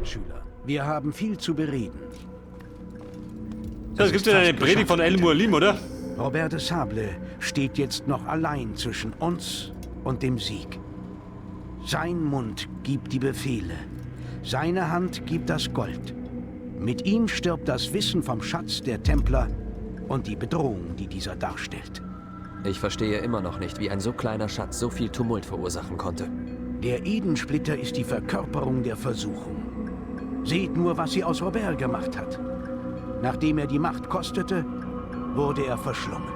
Schüler. Wir haben viel zu bereden. So, es Es gibt ist wieder eine fast Predigt von geschafft, El Mualim, oder? Robert de Sable steht jetzt noch allein zwischen uns und dem Sieg. Sein Mund gibt die Befehle, seine Hand gibt das Gold. Mit ihm stirbt das Wissen vom Schatz der Templer und die Bedrohung, die dieser darstellt. Ich verstehe immer noch nicht, wie ein so kleiner Schatz so viel Tumult verursachen konnte. Der Edensplitter ist die Verkörperung der Versuchung. Seht nur, was sie aus Robert gemacht hat. Nachdem er die Macht kostete, wurde er verschlungen.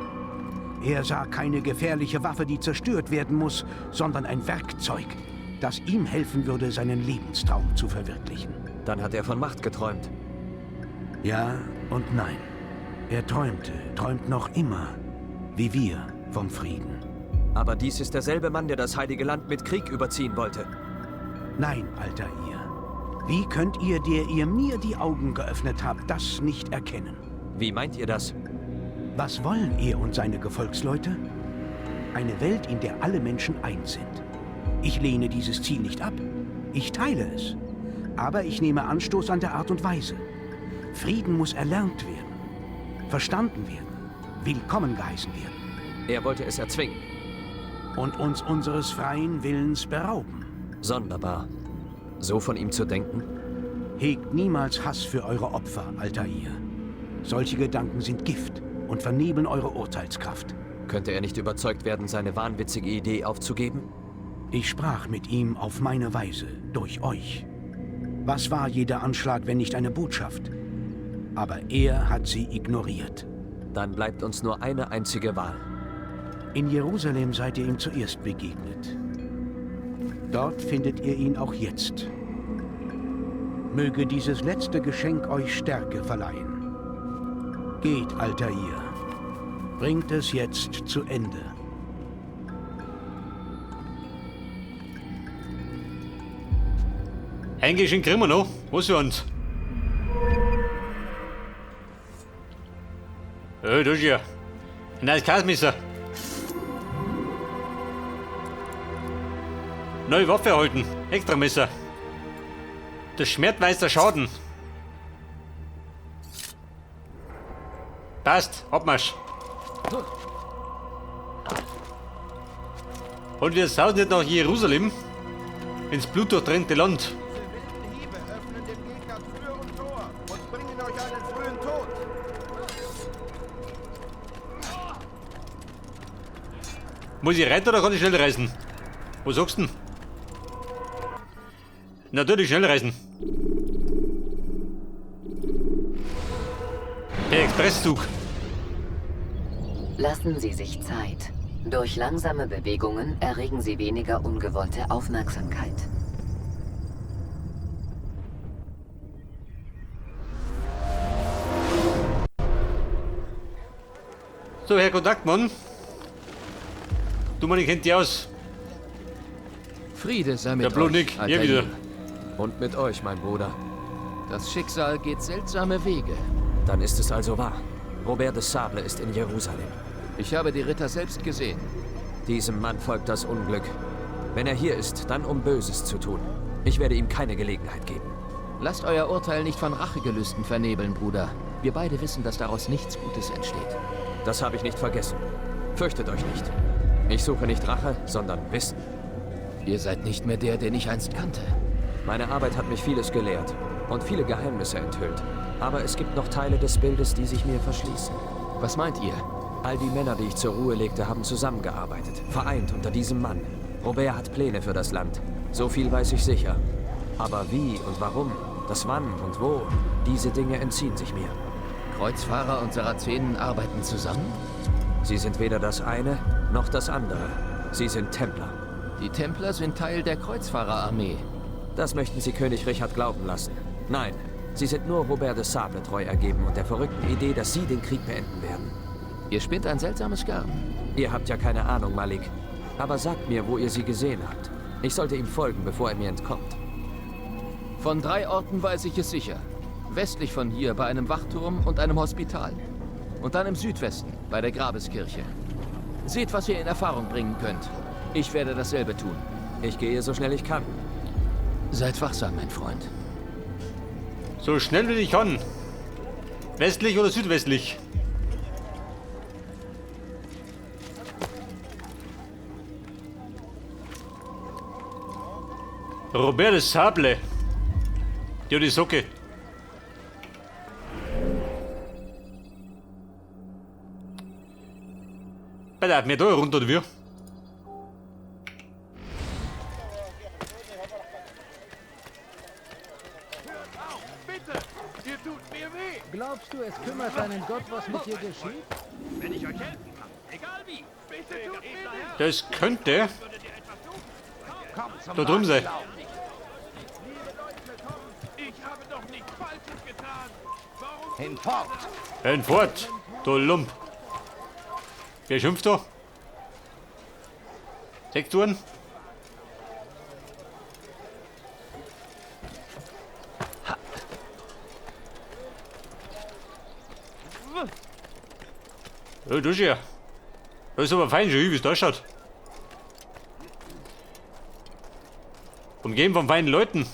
Er sah keine gefährliche Waffe, die zerstört werden muss, sondern ein Werkzeug, das ihm helfen würde, seinen Lebenstraum zu verwirklichen. Dann hat er von Macht geträumt. Ja und nein. Er träumte, träumt noch immer, wie wir vom Frieden. Aber dies ist derselbe Mann, der das Heilige Land mit Krieg überziehen wollte. Nein, Altair. Wie könnt ihr, der ihr mir die Augen geöffnet habt, das nicht erkennen? Wie meint ihr das? Was wollen er und seine Gefolgsleute? Eine Welt, in der alle Menschen eins sind. Ich lehne dieses Ziel nicht ab. Ich teile es. Aber ich nehme Anstoß an der Art und Weise. Frieden muss erlernt werden, verstanden werden, willkommen geheißen werden Er wollte es erzwingen. Und uns unseres freien Willens berauben. Sonderbar. So von ihm zu denken? Hegt niemals Hass für eure Opfer, Altair. Solche Gedanken sind Gift und vernebeln eure Urteilskraft. Könnte er nicht überzeugt werden, seine wahnwitzige Idee aufzugeben? Ich sprach mit ihm auf meine Weise, durch euch. Was war jeder Anschlag, wenn nicht eine Botschaft? Aber er hat sie ignoriert. Dann bleibt uns nur eine einzige Wahl. In Jerusalem seid ihr ihm zuerst begegnet. Dort findet ihr ihn auch jetzt. Möge dieses letzte Geschenk euch Stärke verleihen. Geht, Altair. Bringt es jetzt zu Ende. Ein Geschenk kriegen wir noch. Was für uns? Oh, da ist ja. Ein neues Kasmesser. Neue Waffe erhalten. Extramesser. Das Schmertmeister Schaden. Passt. Abmarsch. Und wir sausen jetzt nach Jerusalem. Ins blutdurchtränkte Land. Diese wilden Hiebe öffnen dem Gegner Tür und Tor und bringen euch einen frühen Tod. Muss ich reiten oder kann ich schnell reisen? Was sagst du denn? Natürlich schnell reisen. Der Expresszug. Lassen Sie sich Zeit. Durch langsame Bewegungen erregen Sie weniger ungewollte Aufmerksamkeit. So, Herr Kontaktmann. Du, Mann, ich kennt dich aus. Friede sei mit Der Blunik, euch, hier Altair. wieder. Und mit euch, mein Bruder. Das Schicksal geht seltsame Wege. Dann ist es also wahr. Robert de Sable ist in Jerusalem. Ich habe die Ritter selbst gesehen. Diesem Mann folgt das Unglück. Wenn er hier ist, dann um Böses zu tun. Ich werde ihm keine Gelegenheit geben. Lasst euer Urteil nicht von Rachegelüsten vernebeln, Bruder. Wir beide wissen, dass daraus nichts Gutes entsteht. Das habe ich nicht vergessen. Fürchtet euch nicht. Ich suche nicht Rache, sondern Wissen. Ihr seid nicht mehr der, den ich einst kannte. Meine Arbeit hat mich vieles gelehrt und viele Geheimnisse enthüllt. Aber es gibt noch Teile des Bildes, die sich mir verschließen. Was meint ihr? All die Männer, die ich zur Ruhe legte, haben zusammengearbeitet, vereint unter diesem Mann. Robert hat Pläne für das Land. So viel weiß ich sicher. Aber wie und warum, das Wann und Wo, diese Dinge entziehen sich mir. Kreuzfahrer und Sarazenen arbeiten zusammen? Sie sind weder das eine noch das andere. Sie sind Templer. Die Templer sind Teil der Kreuzfahrerarmee. Das möchten sie König Richard glauben lassen. Nein, sie sind nur Robert de Sable treu ergeben und der verrückten Idee, dass sie den Krieg beenden werden. Ihr spinnt ein seltsames Garn. Ihr habt ja keine Ahnung, Malik. Aber sagt mir, wo ihr sie gesehen habt. Ich sollte ihm folgen, bevor er mir entkommt. Von 3 Orten weiß ich es sicher. Westlich von hier bei einem Wachturm und einem Hospital. Und dann im Südwesten, bei der Grabeskirche. Seht, was ihr in Erfahrung bringen könnt. Ich werde dasselbe tun. Ich gehe so schnell ich kann. Seid wachsam, mein Freund. So schnell wie ich kann. Westlich oder südwestlich? Robert de Sable. Ja, die Socke. Bei der mir da runter, oder wie? Bitte! Ihr tut mir weh! Glaubst du, es kümmert deinen Gott, was mit dir geschieht? Wenn ich euch helfen kann, egal wie! Bitte tut mir nicht! Das könnte da drüben sein. Ich habe doch nichts Falsches getan! Warum Hinfort! Hinfort, du Lump. Wer schimpft da? 6 Uhr? Ja, du ja. Das ist aber fein, schön, wie es da schaut. Umgeben von feinen Leuten.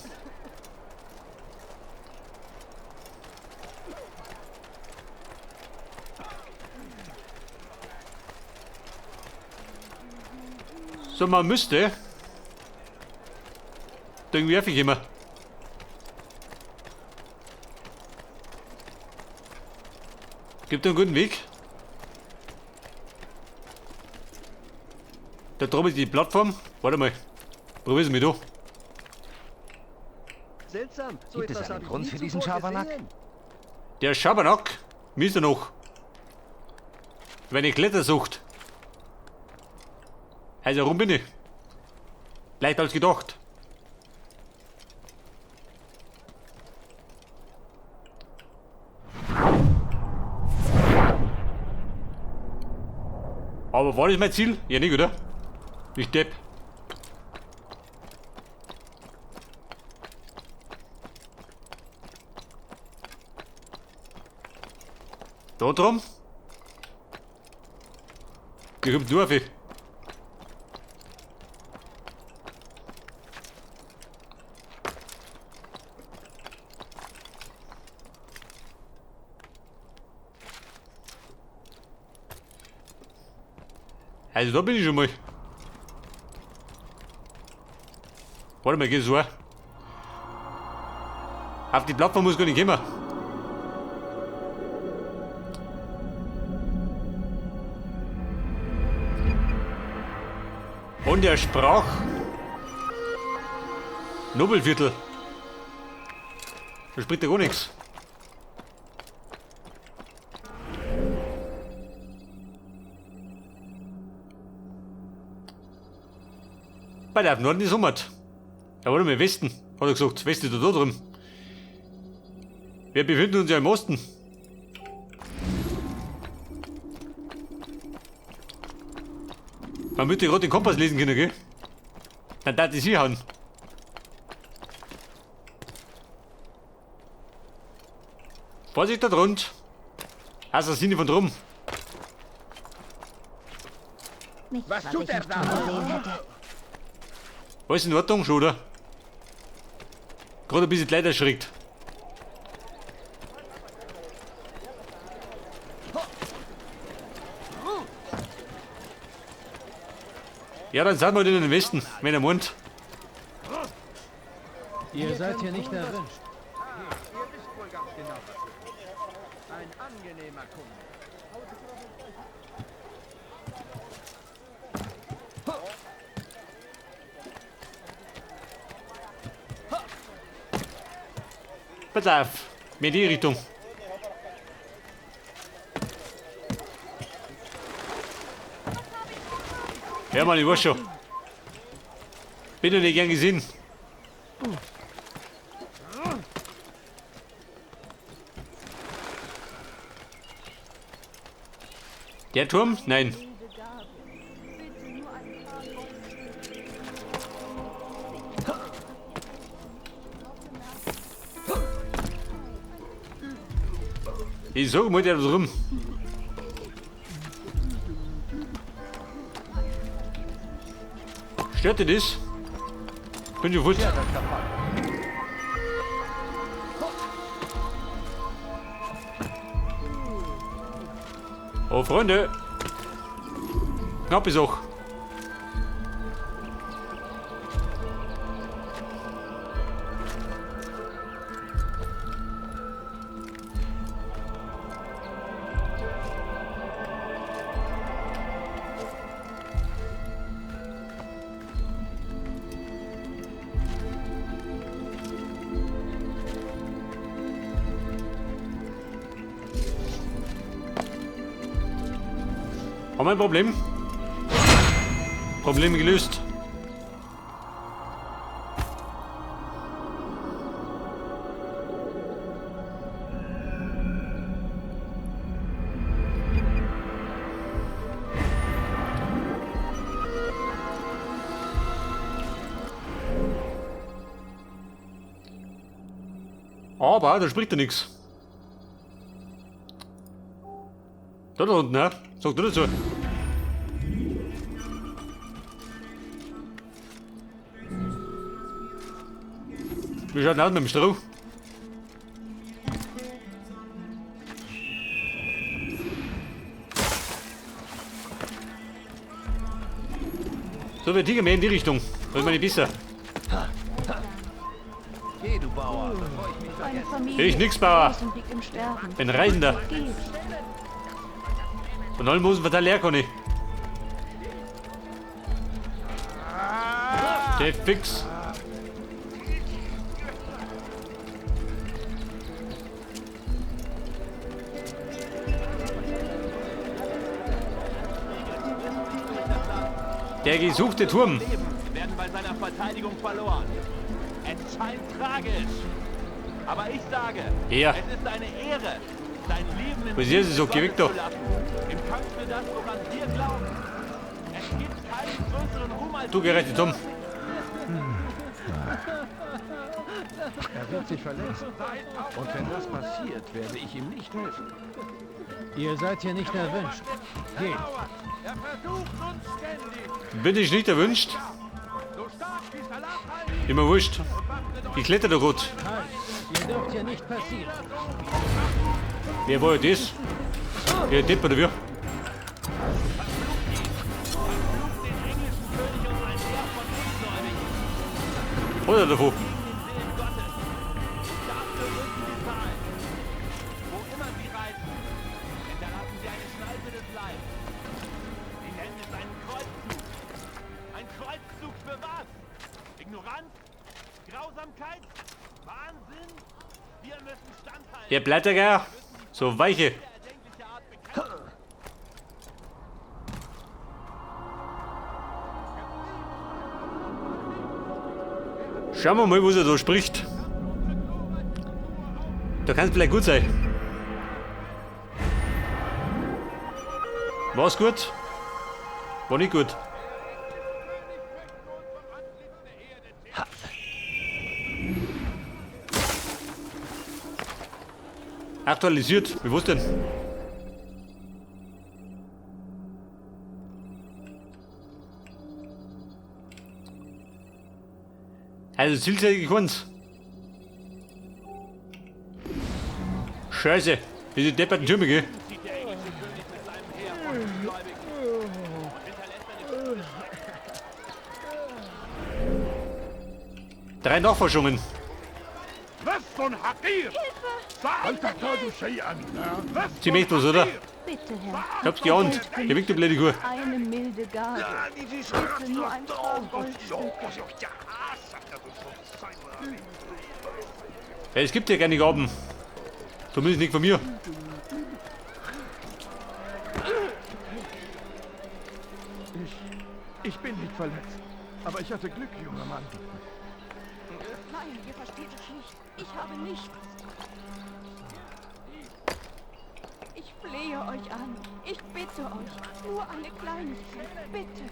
So, man müsste. Irgendwie werfe ich immer. Gibt einen guten Weg. Da drüben ist die Plattform. Warte mal. Probier's mal da. Seltsam. So Gibt es etwas einen habe ich Grund nie für diesen zuvor Schabernack? gesehen. Der Schabernack. Mir ist er noch. Wenn ich Klettersucht. Also, warum bin ich? Leichter als gedacht. Aber war das mein Ziel? Ja, nicht, oder? Ich depp. Da drum? Hier kommt nur auf. Also da bin ich schon mal. Warte mal, geht so. Auf die Plattform muss gar nicht kommen. Und er sprach Nobelviertel. Da spricht er gar nichts. Bei der Norden ist Hummert. Ja, warte mal, Westen, hat er gesagt. Westen ist da drüben. Wir befinden uns ja im Osten. Man müsste gerade den Kompass lesen können, gell? Dann darf ich sie hauen. Vorsicht da drunter. Assassine von drum. Nichts, Was was tut ich er nicht da? schon gesehen hätte. Alles in Ordnung schon, oder? Gerade ein bisschen die Leute erschreckt. Ja, dann sind wir in den Westen, wenn er meint. Ihr seid hier nicht erwünscht. Ihr wisst wohl ganz genau, was ihr tut. Ein angenehmer Kunde. Pass auf, mehr in die Richtung. Ja, Mann, ich weiß schon. Bin ja nicht gern gesehen. Der Turm? Nein. Ich sag mal, der da drüben. Stört dich das? Bin schon fort. Oh, Freunde. Knapp ist auch. Haben wir ein Problem? Problem gelöst. Aber da spricht er nichts. Da unten, ne? Sag du dazu. Wie schaut denn aus mit dem Stroh? So, wir ticken mehr in die Richtung. Das ist meine Bisse. Geh, du Bauer, bevor ich mich Meine vergesse. Familie Ich nix, ist Bauer. groß und liegt im Sterben. Bin Reisender. Geht. Von Almosen verteilt leer kann ich. Der fix. Der gesuchte Turm. Leben werden bei seiner Verteidigung verloren. Es scheint tragisch. Aber ich sage, Ja. es ist eine Ehre, dein Leben im Was ist das so? Dienste Geh weg Gottes da. zu lassen. Im Kampf für das, woran wir glauben. Es gibt keinen größeren Ruhm als Du gerechte Turm. Er wird sich verletzen. Und wenn das passiert, werde ich ihm nicht helfen. Ihr seid hier nicht erwünscht. Geht. Er versucht uns ständig. Bin ich nicht erwünscht? So stark wie Salah al-Din Immer wurscht. Ich kletter da gut. Halt! Ihr dürft hier nicht passieren. Wer war das? Der Depp oder wer? den englischen König und sein Heer von Ungläubigen. Oder davon? Gegen den Willen Gottes. Dafür müssen sie zahlen. Wo immer sie reisen, hinterlassen sie eine Schneise des Leids. Sie nennen es einen Kreuzzug. Ein Kreuzzug für was? Ignoranz? Grausamkeit? Wahnsinn? Wir müssen standhalten. Der Blättergeier. So weiche. Erdenkliche Art bekämpfen. Schauen wir mal, was er da spricht. Da kann es vielleicht gut sein. War's gut? War nicht gut. Aktualisiert. Wie was denn? Also zielzeitig keins. Scheiße, diese depperten Türme, gell? Zieht der englische König mit seinem Heer von Ungläubigen und hinterlässt eine 3 Nachforschungen. Sie möchte was, oder? Bitte, Herr. Ich hab's geahnt. Geh weg, du blöde Kuh. Eine milde Gabe. Bitte nur ein paar Goldstücke. Ja, es gibt ja keine Gaben. Zumindest nicht von mir. Ich bin nicht verletzt. Aber ich hatte Glück, junger Mann. Nein, ihr versteht es nicht. Ich habe nichts. Ich flehe euch an. Ich bitte euch. Nur eine Kleinigkeit. Bitte.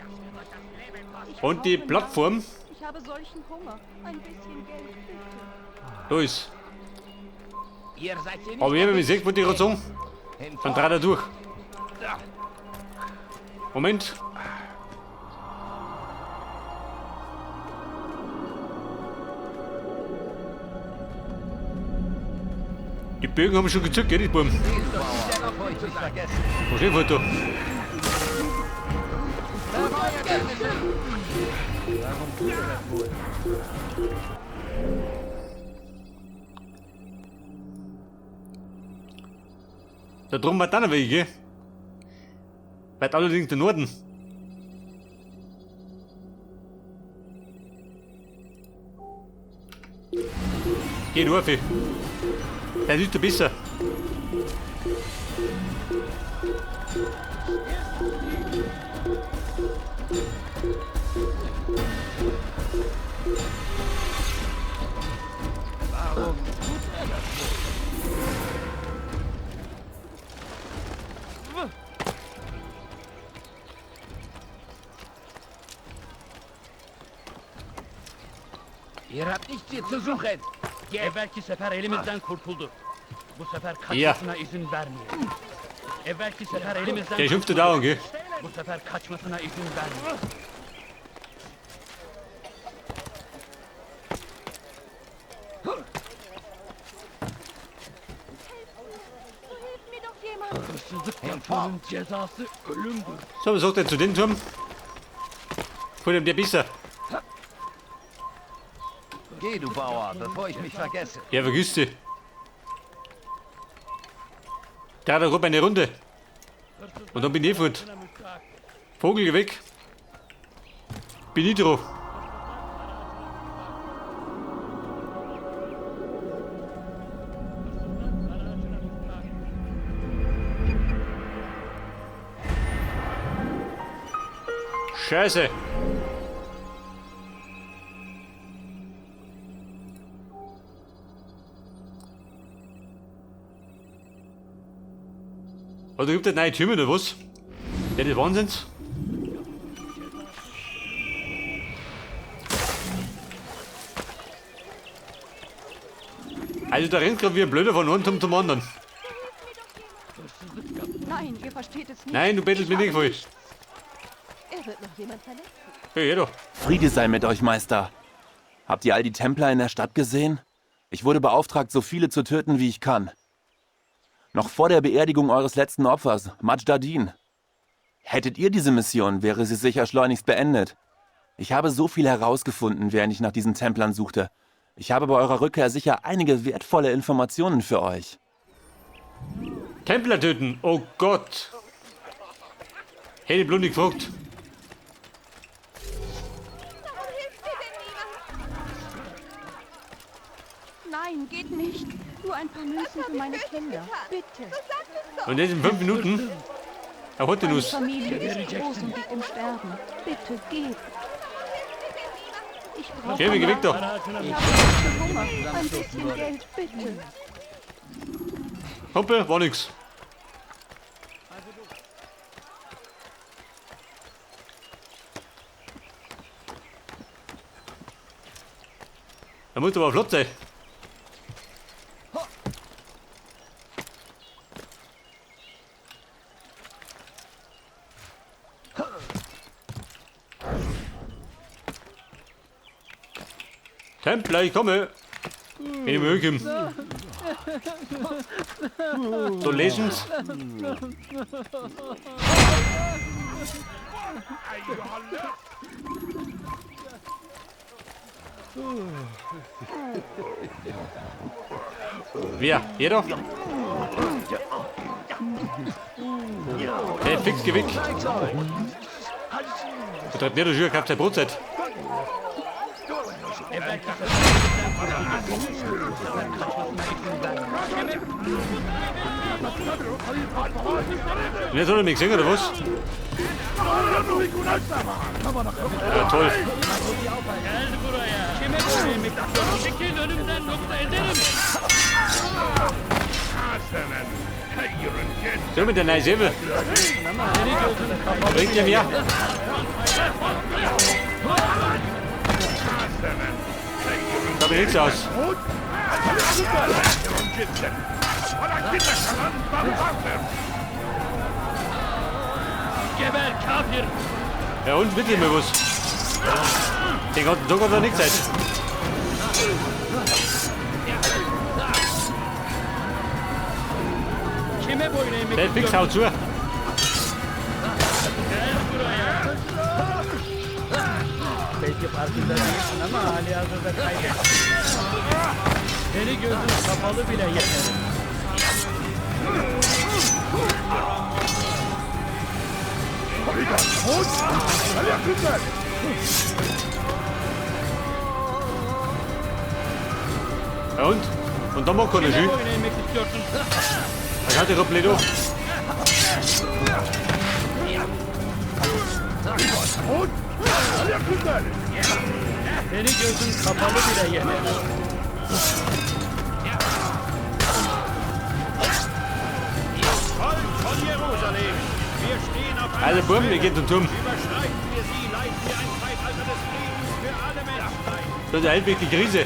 Ich Und die brauche Plattform? Nahrung. Ich habe solchen Hunger. Ein bisschen Geld, bitte. Da ist. Ihr seid hier nicht Aber ich habe mich gesehen, wollte ich gerade sagen. Dann dreht er durch. Moment. Die Bögen haben schon gezückt, gell, die Buben. Wo steht Foto? Da drum war dann ein Weg, gell? Weit allerdings den Norden. Geh nur, Fee. Der ist der besser. Warum tut er das wohl? Ihr habt nichts hier zu suchen. Evvelki sefer elimizden kurtuldu. Bu sefer Ya. kaçmasına izin vermeyelim. Evvelki sefer elimizden Der schimpft da gell? Bu sefer kaçmasına izin vermeyelim. Hilft mir doch jemand. Hırsızlık yapmanın cezası ölümdür. So, was sagt er zu dem Turm? Von dem der besser. Geh, du Bauer, bevor ich mich vergesse. Ja, vergiss sie. Der hat gerade eine Runde. Und dann bin ich fort. Vogel, geh weg. Bin ich drauf. Scheiße. Aber da gibt es neue Türme oder was? Ja, das Wahnsinns. Also da rennt gerade wie ein Blöder von einem Turm zum anderen. Nein, ihr versteht es nicht. Nein, du bettelst Ich mich nicht habe voll. nichts. Er wird noch jemand verletzen. Hey, doch. Friede sei mit euch, Meister. Habt ihr all die Templer in der Stadt gesehen? Ich wurde beauftragt, so viele zu töten, wie ich kann. Noch vor der Beerdigung eures letzten Opfers, Majdadin. Hättet ihr diese Mission, wäre sie sicher schleunigst beendet. Ich habe so viel herausgefunden, während ich nach diesen Templern suchte. Ich habe bei eurer Rückkehr sicher einige wertvolle Informationen für euch. Templer töten. Oh Gott. Hätte ich bloß nicht gefragt. Warum hilft mir denn niemand? Nein, geht nicht. Nur ein paar Münzen für meine Kinder. Bitte. Und jetzt in 5 Minuten. Er hat die Meine Nuss. Familie ist groß und liegt im Sterben. Bitte, geht. Ich brauche Geh, geh weg da. Ich habe Hunger. Ein bisschen Geld, bitte. Hoppe, war nix. Da musst du aber flott sein. Templer, ich komme. In die Mögen. So lesen's. Wer? Jeder? Hey, fix, geh weg. Du treibt nicht, du Schüler, gehabt Brotzeit. Und jetzt hat er mich gesehen, oder was? Ja, toll. So, mit der neuen Säbel. Bringt ja mehr. Da bin ich nichts aus. Ja, und bitte mir was. Den ganzen Tag hat er nichts Zeit. Der fix haut zu. Belki farkında değilsin ama hali hazırda kaybettin. Seni gözün kapalı bile yenerim. Ja und? Und da mag keiner Kime schön. boyun eğmek istiyorsun? Da hat er blöd an. Seni gözün kapalı bile yenerim. Volk von Jerusalem, wir stehen auf einer Also Burm, wir gehen zum Turm. Überschreiten wir sie, leiten wir ein Zeitalter des Friedens für alle Menschen ein. Das ist halt die Krise.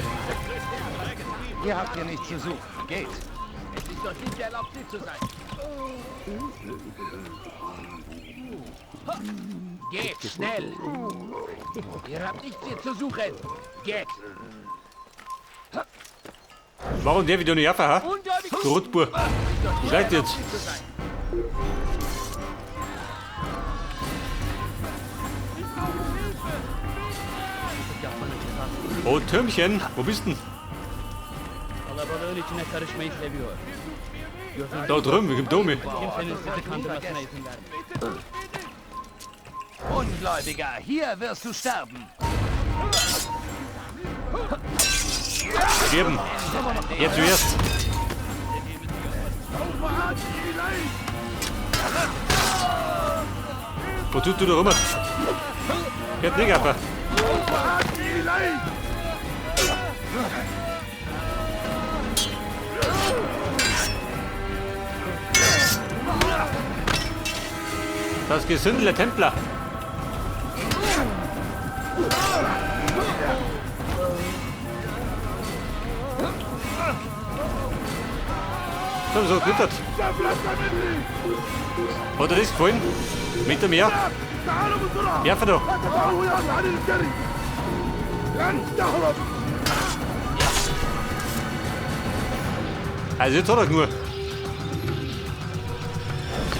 Ihr habt hier nichts zu suchen. Geht. Es ist euch nicht erlaubt, hier zu sein. Geht schnell! Ihr habt nichts hier zu suchen. Geht! Warum der wieder nicht auf, ha? Du Rotbur. Wo seid ihr jetzt? Oh, Türmchen, wo bist denn? Kalabalığın içine karışmayı seviyor. Gözün Da drüben, ich komm da mit. kimsenin sizi kandırmasına izin vermez. Ungläubiger, hier wirst du sterben. Sterben. Er zuerst. Wo tut du da rum? Geht nicht einfach. Das Gesindel der Templer. So, so glittert. Hat dir das gefallen? Mit dem Meer? Ja, da. Also jetzt hat er nur.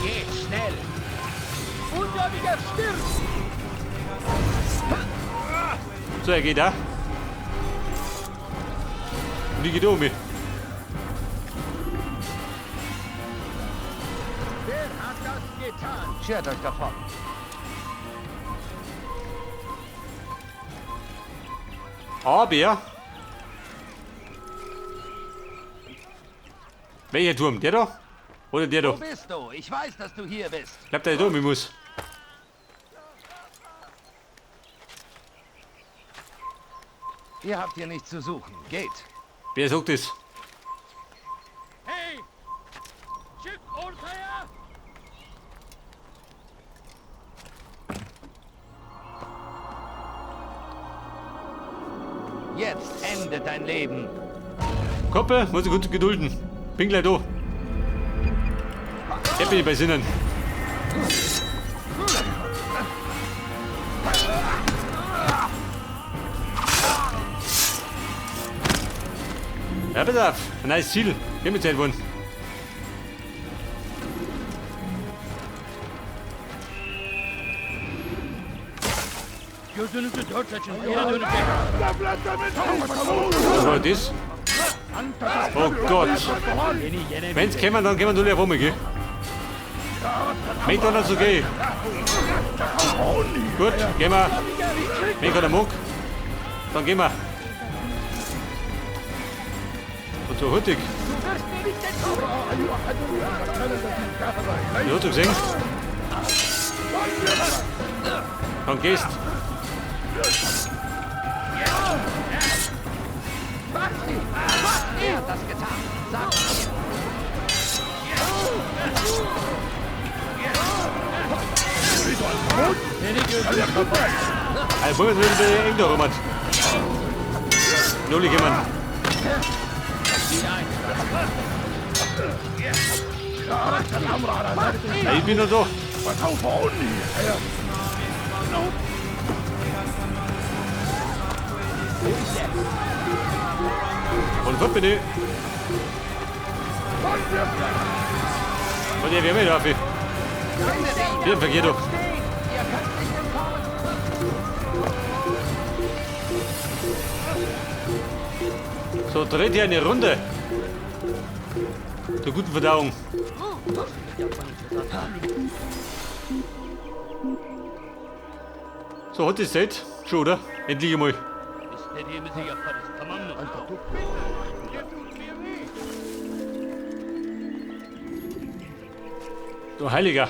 Geht schnell! Ungläubiger, stirb! So, er geht auch. Und ich gehe da um mich. Wer hat das getan? Schert euch davon. Aber. Welcher Turm? Der da? Oder der da? Wo bist du? Ich weiß, dass du hier bist. Ich glaub, der da um muss. Ihr habt hier nichts zu suchen. Geht. Wer sagt das? Hey! Çık ortaya! Jetzt endet dein Leben. Koppel, muss ich gut gedulden. Bin gleich da. Jetzt bin ich bei Sinnen. Ja, pass auf. Ein neues Ziel. Geh mit Zeit wollen. Gözünüzü dört açın. Geri dönecek. Was war das? Oh Gott. Wenn's kämen, dann kämen alle auf einmal, gell? Wenn dann so geh. Gut, gehen wir. Wenn keiner mag, dann gehen wir. Und so hurtig. Ich hab's gesehen. Dann gehst. Wer hat das getan? Sag mir. Also, wollen wir wieder eng da rum. Null jemand. Ja, ich bin noch da. Und fort bin ich. Und der wäre mir da. Hier, vergeh doch. So, dreht hier eine Runde. Zur guten Verdauung. So, hat die Zeit? Schon, oder? Endlich einmal. Du Heiliger.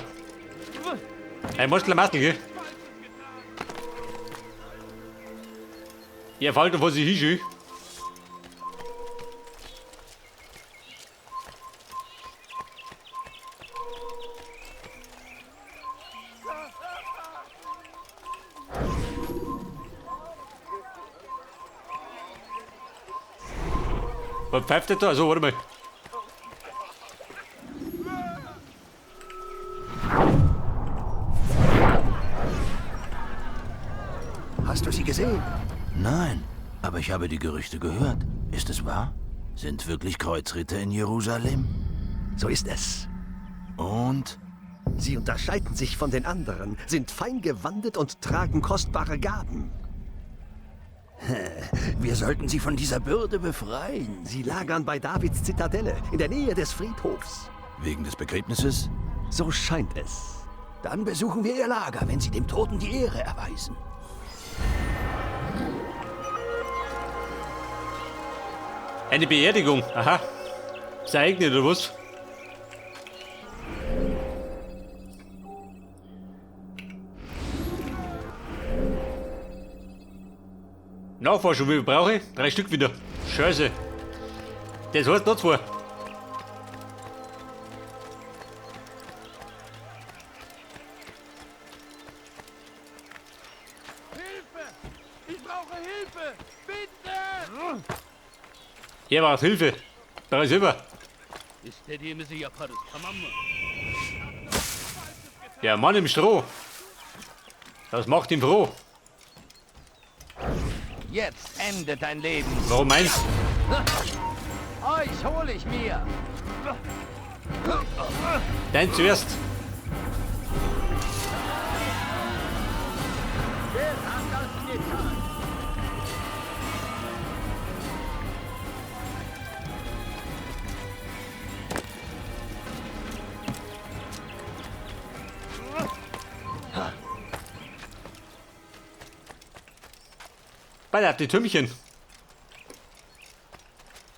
Ein Muskel, gell? Ihr fällt vor sich hin, Was pfeift der da? Also, warte mal. Hast du sie gesehen? Nein, aber ich habe die Gerüchte gehört. Ist es wahr? Sind wirklich Kreuzritter in Jerusalem? So ist es. Und? Sie unterscheiden sich von den anderen, sind fein gewandet und tragen kostbare Gaben. Wir sollten sie von dieser Bürde befreien. Sie lagern bei Davids Zitadelle, in der Nähe des Friedhofs. Wegen des Begräbnisses? So scheint es. Dann besuchen wir ihr Lager, wenn sie dem Toten die Ehre erweisen. Eine Beerdigung, aha. Ist eigene, oder was? Nachforschung, wie viel brauche ich? 3 Stück wieder. Scheiße. Das heißt noch 2. Hilfe! Ich brauche Hilfe! Bitte! Hier braucht Hilfe. Da ist über. İstediğimizi yaparız, tamam mı? Der Mann im Stroh. Das macht ihn froh. Jetzt endet dein Leben. Warum meinst Euch hole ich mir. Dein zuerst. Wer hat das getan? Beide auf die Türmchen.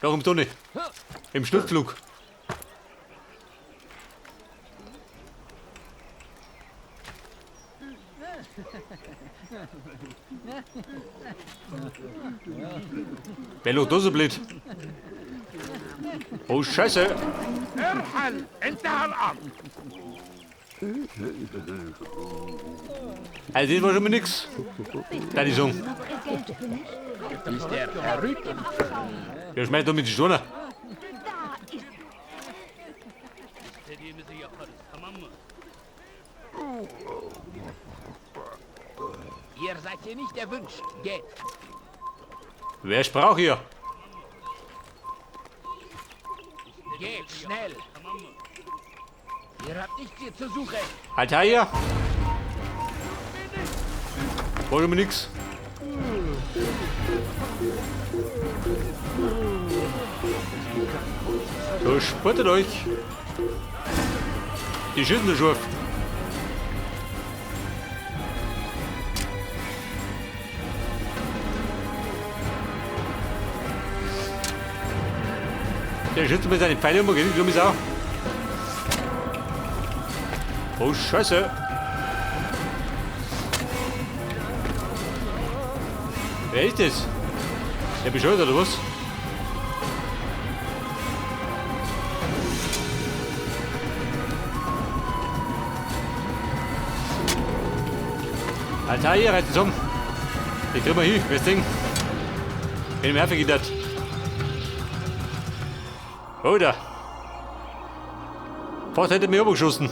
Da kommt Toni. Im Sturzflug. Wer lacht da so blöd? Oh Scheiße! ارحل انتهى الامر Also das war schon mal nix. Da die Song. Ist der verrückt? Wer schmeißt da mit den Steinen? İstediğimizi yaparız, tamam mı? Ihr seid hier nicht erwünscht. Geht. Wer sprach hier? Geht schnell. Ihr habt nichts hier zu suchen. Halt her hier! War schon mal nix. So, spottet euch. Die schießen da schon. Der schützt mit seinen Pfeilen um, gell? Dumme Sau. Oh, Scheiße. Wer ist das? Der Bescheuert oder was? Alter, hier, reißt es um. Ich krieg mal hin, wer ist Ding? Wenn ich mir geht das. Oh, da. Fast hätte mich abgeschossen.